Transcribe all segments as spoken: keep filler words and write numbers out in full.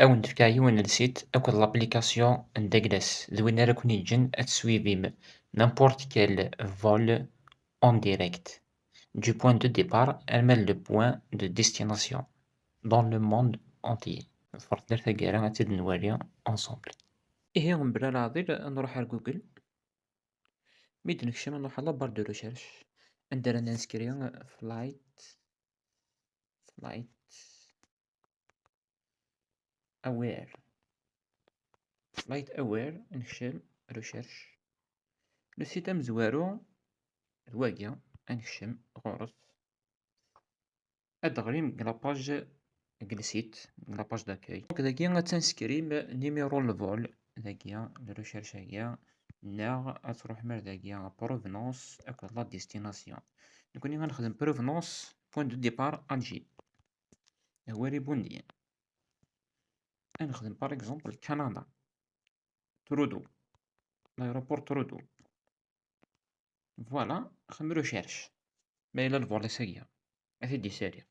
Ad wen-d-fkeɣ yiwen n le site akked l'application n Douglas, d win ara ken-yeǧǧen ad teswivim n'importe quel vol en direct, du point de départ arma d le point de destination, dans le monde entier. Ḍefret-d ar taggara ad tt-id-nwali ensemble. Ihi, mebla leɛḍil, ad nruḥ ar Google. Mi d-nekcem, ad nruḥ à la barre de recherche, anda ara ninskri flight, flight aware. Flight aware, nekcem recherche. Le site amezwaru d wagi, ad nekcem ɣur-s. Ad d-ɣrim deg la page, deg le site, deg la page d'accueil. Donc dagi ad tinskrim numéro n le vol, dagi, le recherche-agi, neɣ ad truḥem ar dagi, provenance akked la destination. Nekni ad nexdem provenance, point de départ Alger. Hwari Bondin. Ad nexdem par exemple Canada. Trudeau. L'aéroport Trudeau. Voilà, xdem recherche. Ma yella le vol ass-agi, ad t-id-isari.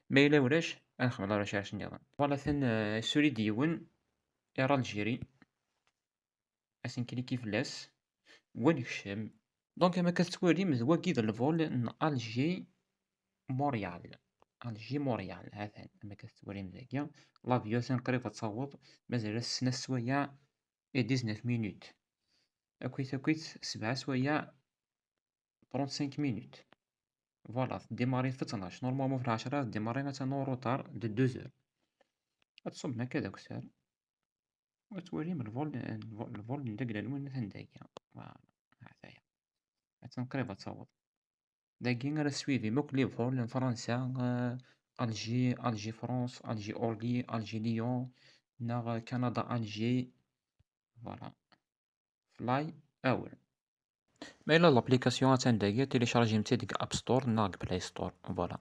Ma yella ulac, ad nexdem la recherche nniḍen. Voilà, atan, euh, yessuli-d yiwen, Air Algérie. Ad nkliki fell-as, wa nekcem. Donc, am akka tettwalim, d wagi d le vol n Alger Montréal. Alger Montréal, ha-t-an, am akka tettwalim dagi. L'avion atan qrib ad taweḍ, mazal-as snat swayeɛ et dix-neuf minutes. Akkit, akkit, sebɛa swayeɛ, trente-cinq minutes. Voilà, tdémarri ɣef tnac. Normalement ɣef lɛecṛa tdémarri, atan en retard de deux heures. Ad tṣubbem akka d akessar. Ad twalim le vol, le vol n Daglalwen atan dagi. Voilà, ha-t-aya. Atan qrib ad taweḍ. Dagi ara teswivim akk les vols n Fransa, euh, Alger, Alger France, Alger Orly, Alger Lyon, neɣ Canada Alger. Voilà. Fly aware. Ma yella l'application atan dagi, téléchargem-tt deg App Store neɣ deg Play Store. Voilà.